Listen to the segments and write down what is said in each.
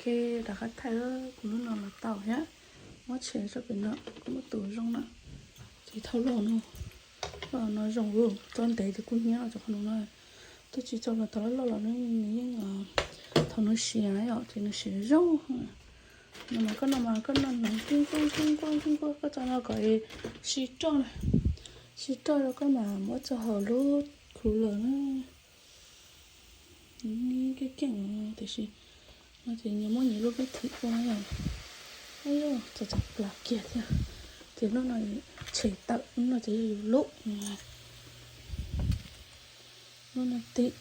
Rov qab thaij kuv lub no los tau thiab. Muab tshem rau pem no, kuv muab tus zoo na. Ces thauj loj no, loj no zoo, tso ntev ces kuj hnyiab no cov qhov no na. Twb tsis tso los tau loj loj los nws yeej, thaum nws siav yom ces nws siav zoo. No mas koj no mas koj no hnoov tib nkuaj tib nkuaj tib nkuaj, koj tso no kom sib roj na, sib roj rau koj mam muab tso hauv lub cooler na. Nws keej keej tiam sis no ces nyias muab nyias lub vib thim ua yom. Txav txav plas kiag thiab. Ces lub no tshem tawm, lub no ces yog yus lub, lub no tim.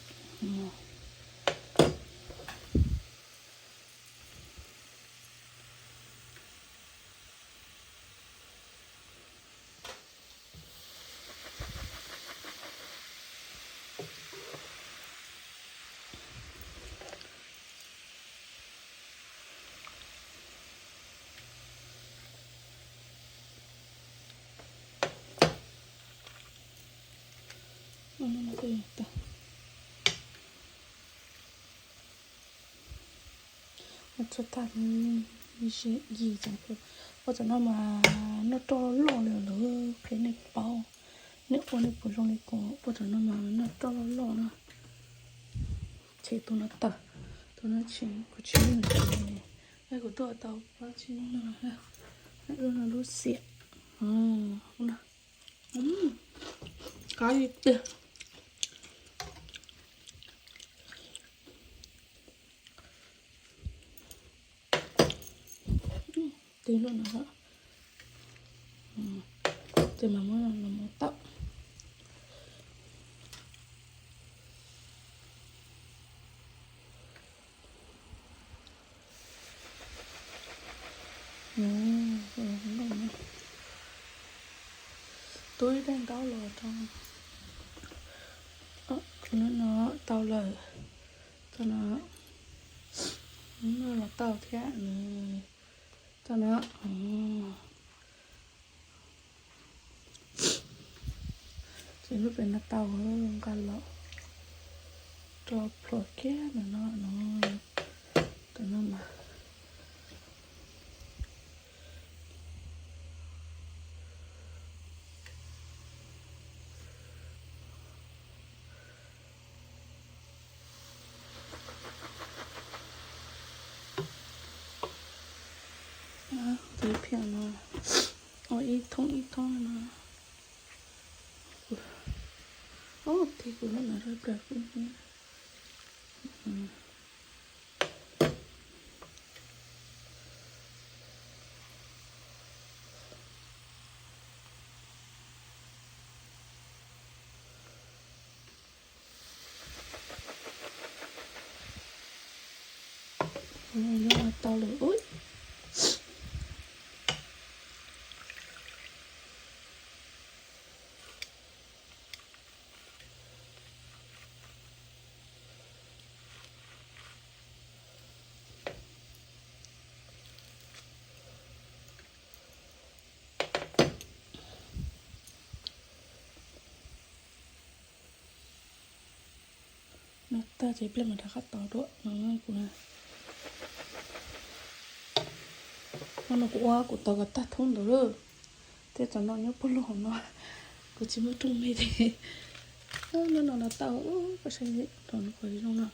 Ua tag, yim, ua cov no mas noj roj loj li lawm, qhia nej paub. Nej ua nej puas zoo li kuv ua cov no mas noj roj loj loj na. Tshem tus no tawm, tus no tshem, kuv tshem lub no tshem li. Kuv tuaj tau plaub tsib lub no, lub no lub xiam. Qab li tiag. Tib lub no, ces mas muab los mus tawm. Tub ib daig ntaub los rau. Kuv lub no tau lawm. Tau no, lub no los tau thiab. Tau no. Ces lub pem no tau, nqa los rau plhuav kiag no no, tus no mas. Tus phiaj no, ua ib thoob ib thoob no. Ob, tig kuv lub no rau plas kuj. Tau lawm ub. No tag ces pliag mam rov qab tov dua no kuv. No kuv ua kuv tov kom tag thoob ntawd lawm. Tej cov no nyob puag lub hauv no, kuv tsis muaj rooj me li. Lub no los tau, koj saib, no qhov zoo no.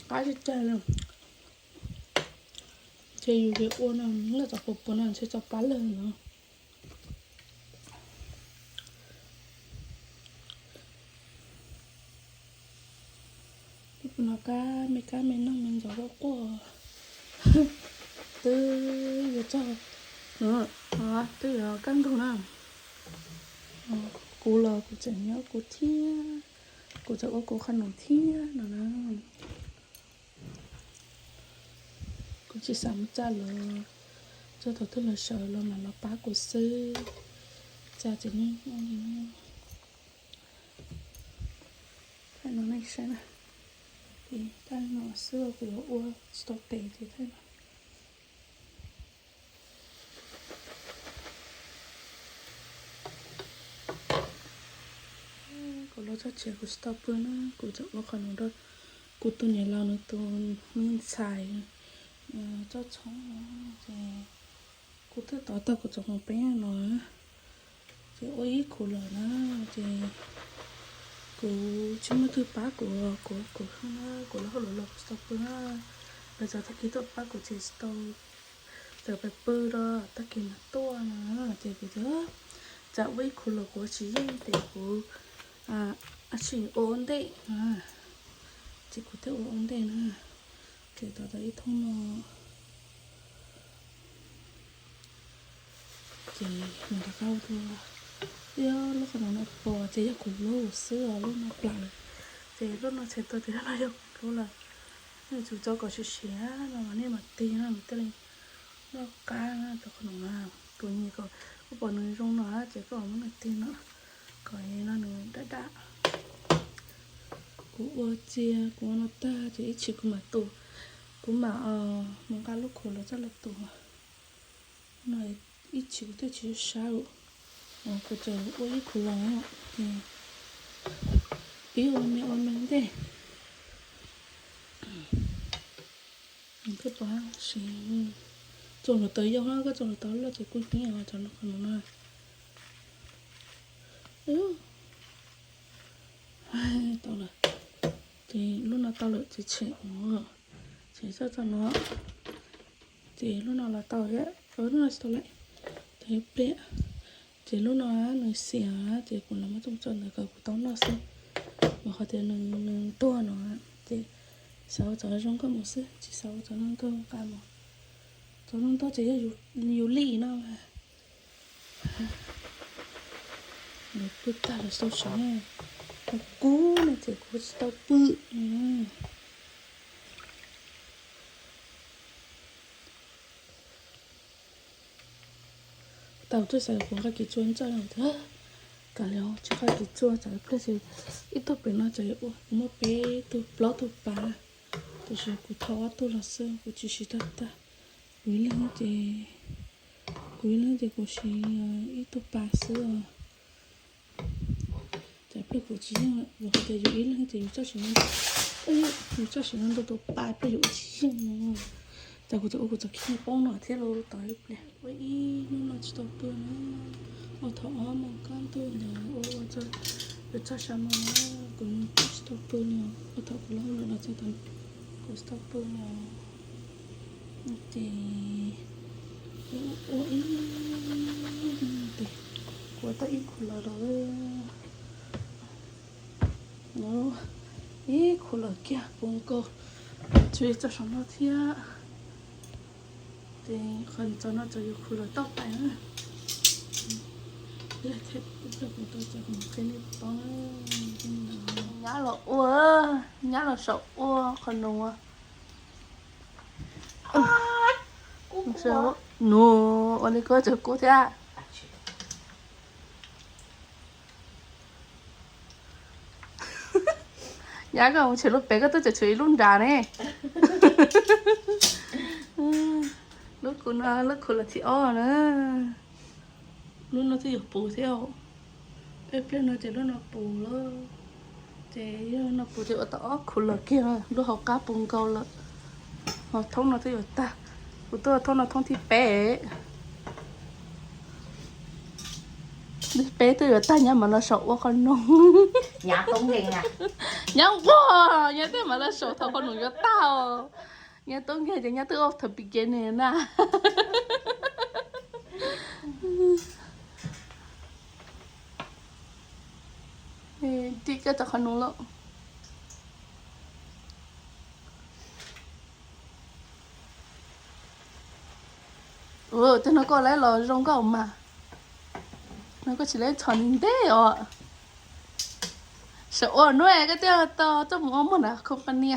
Qab tsis cag li. Ces yus ua no, lawv txom puas puas no ntshe tso plab lawm no. Ib puas no kab me kab me noog me ntxuav quaj quaj. Twb yuav txog, twb yuav kaj ntug na. Kuv los kuv tseem nyob kuv thiab, kuv tseem ua kuv qhov num thiab no na. Kuv tsis xav mus tsa lawv, txog thaum twg lawv sawv los mam los pab kuv xwb. Tsa ces nej, thaij no nej saib na. Ces thaij no xwb kuv yuav ua tsis tau tes ces thaij no. Kuv Tsob tshiav kuv tsis tau pw na, kuv tseem ua qhov no rau kuv tus niam laus nws tus me ntxhais tsob tshoob no, ces kuv twb tov tau kuv tsob hmoov peb no, ces ua ib khub lawm na, ces kuv tsis muaj twg pab kuv, kuv kuv hauj na, kuv lawv hauj lwm los kuv tsis tau pw na, lawv txog tag kis tuaj pab kuv ces tsis tau, txawm pais pw rau tag kis mas tuaj no, ces kuv tias tsam ua ib khub los kuv ua tsis yeej ces kuv ua ua ntej, ces kuv thiaj ua ua ntej na, ces tov tau ib thoob no. Ces nws rov qab ua dua, thiab lub qhov no no pom ces yog kuv lub xwb os, lub no plam lawm, ces lub no txhais tau tias lub no yog kuv lub lawm. Nws tsuas tso kom siav siav no mas nej mam tig no nws thiaj li noj qab na, tau qhov no na. Kuv nyiam kom koj pom nws zoo no ces koj mam muab nws tig no kom no nws daj daj. Kuv ua cia kuv ua no tag ces ib chim kuv mam tu, kuv mam mus nqa lub khub los coj los tu. No ib chim kuv twb tsis sab lawm, kuv tseem ua ib khub los, pib ua me ua me ntej. Koj pom, txoom lawm tau yau na, koj txoom lawm tau loj ces kuj hnyiab os, cov no qhov no na. Tau lawm, ces lub no tau lawm ces tshem mus, ces txog txog no, ces lub no los tau thiab, lub no tsis tau lawm, tau ib pliag. Ces lub no nws xiam ces kuv los muab txoom txog ntawd kom kuv tau noj xwb, mas qhov tias nws tuag no ces xav ua cov zoo nkauj mus xwb, tsis xav ua cov no nkauj nqa mus. Cov no ntau ces yog yus li no mas. Lawv pw tag lawm xau sav, kuv kub no ces kuv tsis tau pw. Tau twb xav kuv nqa kis tsua ntsawj no thiab, kav liam tsis nqa kis tsua, tsam ib pliag ib tug pem no tsam yuav ua, kuv muaj peb tug plaub tug pas, tiam sis kuv thau ob tug los xwb, kuv tsis siv tag tag. Kuv ib leeg ces, kuv ib leeg ces kuv siv ib tug pas xwb os. Tsam pliag kuv tsis yeej lawm, vim hais tias yus ib leeg ces yus txoj siv no, yus txoj siv no ntau tus pas pliag yus ua tsis yeej no. Tsam kuv txawm ua kuv txoj khij poob no thiab los tau ib pliag. Ua ib hnub no tsis tau pw na, ua thaum ob moos kaj ntug ntawd ua ua txog, yuav txog xya moos na, kuv tsis tau pw li os. Ua thaum kuv los hauj lwm los txog tau, kuv tsis tau pw li os. Ces ua ib, ces kuv ua tau ib khub los lawm. Ib khub los kiag puv nkaus, tsuas txog saum no thiab. Ces qhov ntxov no txog yus khub los toj pais na. Nyab los ua, nyab los saum ua qhov nus. Nus ua li koj tseem kub thiab. Nyab koj mus tshem lub pem koj twb tseem tshuav ib lub nrad ne. Lub kuv no lub khub los thib ob na. Lub no twb yuav puv thiab. Peb pliag no ces lub no puv lawm. Ces yog no puv ces ua tau ob khub los kiag, lub hauv qab puv nkaus lawm. Ho thoob no twb yuav tag. Kuv twb ua thoob no thoob thib peb. Thib peb twb yuav tag, nyab mam los saum ua qhov nus. Nyab ua, nyab twb mam los saum thaum qhov nus yuav tag os. Nyab tub nkeeg ces nyab twb ua thaum pis kev ne na. Tig koj cov qhov nus lawm. Tej no koj laib los zoo nkauj mas. No koj tsis laib txhom ntev os. Saum ua nuav koj twb tau tuaj mus ua muag nram company.